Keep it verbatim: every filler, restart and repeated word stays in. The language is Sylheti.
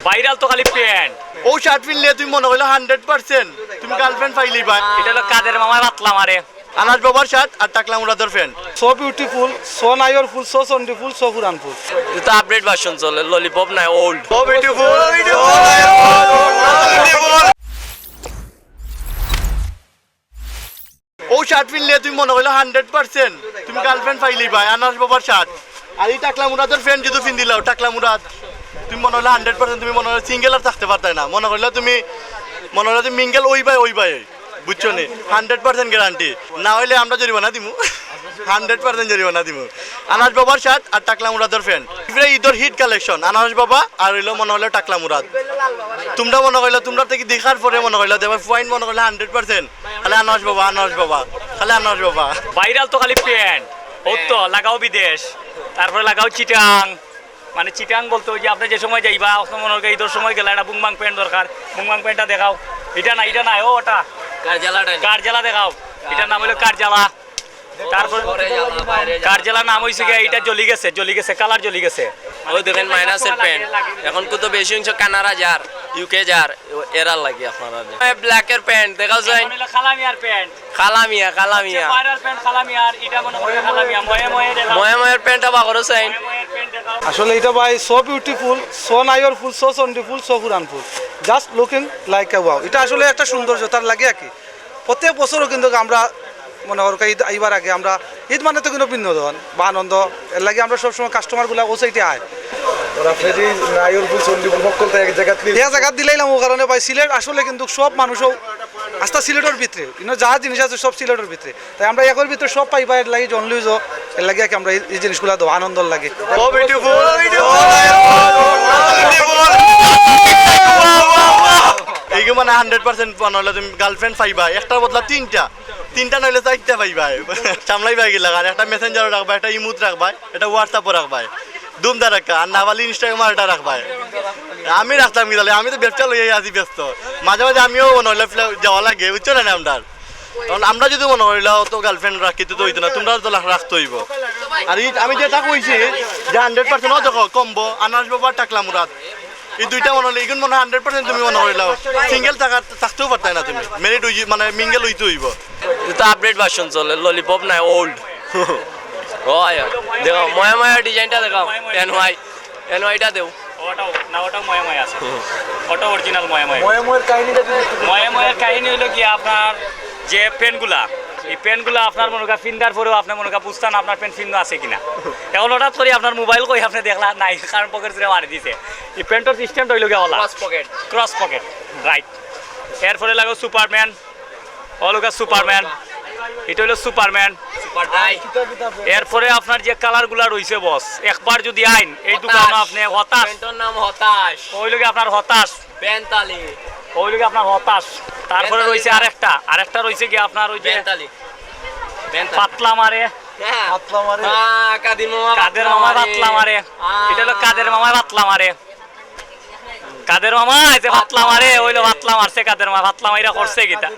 ভাইরাল তো খালি প্যান্ট। ও শার্ট পিনলে তুমি মনো করলে হান্ড্রেড পার্সেন্ট তুমি গার্লফ্রেন্ড পাইলিবায়। ইটা অইলো কাদের মামায় পাতলা মারে। আনাস বাবার শার্ট আর টাকলা মুরাদর প্যান্ট। So beautiful, so নাইরফুল, so চণ্ডীফুল, so পুরানফুল। ইটা তো আপডেট ভার্সন চলে, ললিপপ নায়, ওল্ড। So beautiful. ও শার্ট পিনলে তুমি মনো করলে হান্ড্রেড পার্সেন্ট তুমি গার্লফ্রেন্ড পাইলিবায়, আনাস বাবার শার্ট। আর ই টাকলা মুরাদর প্যান্ট যদি পিন্দিলাও, টাকলা মুরাদ, তুমি মনো করলে হান্ড্রেড পার্সেন্ট তুমি মনো করলে সিঙ্গেল আর থাকতে পারতায় না। মনো করলে তুমি, মনো করলে তুমি মিঙ্গেল অইবায়, অইবায়, বুঝছো নি? Hundred percent guarantee. না অইলে আমরা জরিমানা দিমু, হান্ড্রেড পার্সেন্ট জরিমানা দিমু। আনাস বাবার শার্ট আর টাকলা মুরাদর প্যান্ট। ইফরে ইদর হিট কালেকশন, আনাস বাবা আর অইলো মনো করলে টাকলা মুরাদ। তুমরা মনো করলে, তুমরা থাকি দেখার পরে মনো করলে, দেখবায় পয়েন্ট মনো করলে হান্ড্রেড পার্সেন্ট। খালি আনাস বাবা, আনাস বাবা, খালি আনাস বাবা। ভাইরাল তো খালি প্যান্ট। ও তো লাগাও বিদেশ, তারপরে লাগাও চিটাং। মানে চিটাং বলতে ওই যে আপনে যে সময় যাইবা, আপনার মনে হয় ইদর সময় গেলা, একটা বুংবাং প্যান্ট দরকার, বুংবাং প্যান্টটা দেখাও। ইটা না, ইটা না, ও ওটা। কারজালা টাইম। কারজালা দেখাও। ইটার নাম অইলো কারজালা। তারপর ঘরে জ্বালা, বাইরে জ্বালা। কারজালা নাম অইছে গিয়া, ইটা জ্বলি গেছে, জ্বলি গেছে, কালার জ্বলি গেছে। ও দেখইন মাইনাসের প্যান্ট। এখন কত বেশি অংশ কানাডা যার, ইউকে যার, এরার লাগি আপনারা। এ, ব্ল্যাকের প্যান্ট দেখাও যাইন। এখন অইলো কালামিয়ার প্যান্ট। কালামিয়া, কালামিয়া। ভাইরাল প্যান্ট কালামিয়ার, ইটা মনে হয় কালামিয়া। ময়ে ময়ে দেখাও। ময়ে ময়ের প্যান্টটা বার করো যাইন। ময়ে ময়ের প্যান্ট দেখাও। আসলে ইটা ভাই, so beautiful, so নাইরফুল, so চণ্ডীফুল, so পুরানফুল। Just looking like a wow। ইটা আসলে একটা সৌন্দর্য, তার লাগি আর কি। প্রত্যেক বছরও কিন্তু আমরা মনে করি ঈদ আইবার আগে আমরা, ঈদ মানে তো কিন্তু বিনোদন বা আনন্দ, এর লাগি আমরা সবসময় কাস্টমারগুলা ও সাইডে আয়। ওরা ফেরি নাইরফুল চণ্ডীফুল হক্কলতা এক জাগাত নিয়ে এক জাগাত দিলাইলাম, ও কারণে ভাই সিলেট আসলে কিন্তু সব মানুষও আস্তা সিলেটর ভিতরে, ইনো যা জিনিস আছে সব সিলেটর ভিতরে, তাই আমরা একর ভিতরে সব পাইবা, এর লাগি জন লুইজ, এর লাগি আর কি আমরা এই, এই জিনিসগুলা দেওয়া আনন্দর লাগি। So beautiful। এই কি মানে হান্ড্রেড পার্সেন্ট মনে হইলে তুমি গার্লফ্রেন্ড পাইবা, একটার বদলা তিনটা, তিনটা নইলে চারটা পাইবা। সামলাই ভাই গিলা, আর একটা মেসেঞ্জারও রাখবা, একটা ইমুত রাখবা, একটা হোয়াটসঅ্যাপও রাখবা, ধুমধারাক্কা, আর না পারলে ইনস্টাগ্রামও একটা রাখবা। আমি রাখতাম কি তাহলে, আমি তো ব্যবসা লইয়াই আছি ব্যস্ত, মাঝে মাঝে আমিও মনে হইলে ফ্লে-, যাওয়া লাগে, বুঝছো না আমরা? কারণ আমরা যদি মনে হইলে তো গার্লফ্রেন্ড রাখি তো হইতো না, তোমরা তো রাখ-, রাখতে হইব। আর এই আমি যেটা কইছি যে হান্ড্রেড পার্সেন্ট দেখো কম্বো, আনারস বাবা, টাকলা মুরাদ, এই দুইটা মনে হইলে, এখন মনে হয় হান্ড্রেড পার্সেন্ট তুমি মনে হইলাও সিঙ্গেল থাকা, থাকতেও পারতায় না তুমি, ম্যারিড হই, মানে মিঙ্গেল হইতে হইব। এটা তো আপডেট ভার্সন চলে, ললিপপ নাই, ওল্ড। ও আয়া, দেখো ময়া ময়া ডিজাইনটা দেখাও, এন ওয়াই, এন ওয়াইটা দেও। ওটাও না, ওটাও ময়া ময়া আছে, ওটা অরিজিনাল ময়া ময়া। ময়া ময়ের কাহিনীটা যদি একটু বলেন। ময়া ময়ের কাহিনী হইলো কি, আপনার যে প্যান্টগুলা, এই প্যান্টগুলা আপনার মনে হয় ফিন্দার পরেও আপনার মনে হয় বুঝতা না আপনার প্যান্ট ফিন্দা আছে কিনা। এখন হঠাৎ করে আপনার মোবাইল কই আপনি দেখলা নাই, কারণ পকেট ছিঁড়ে মারি দিছে। এই প্যান্টর সিস্টেমটা হইলো গিয়া OLA cross pocket. Cross pocket, right. এরপরে লাগো সুপারম্যান, অলগা সুপারম্যান, এটা হইলো সুপারম্যান। Super dry. এরপরে আপনার যে কালারগুলা রইছে বস, একবার যদি আইন এই দোকানো হতাশ। আপনি হতাশ। প্যান্টর নাম হতাশ। ওই লোকে আপনার হতাশ। বেন্তালি। ওই লোকে আপনার হতাশ। তারপরে বেন্তালি রইছে না। আরেকটা, আরেকটা রইছে কি আপনার ওই যে বেন্তালি। বেন্তালি। পাতলা মারে। হ্যাঁ। পাতলা মারে। হ্যাঁ, কাদির মামা কাদের পাতলা মামা মারে। পাতলা মারে। হ্যাঁ। এটা হলো কাদের মামা পাতলা মারে। কাদের মামা এই যে পাতলা মারে, ওই লো পাতলা মারছে কাদের মামা, পাতলা মাইরা করছে কিতা?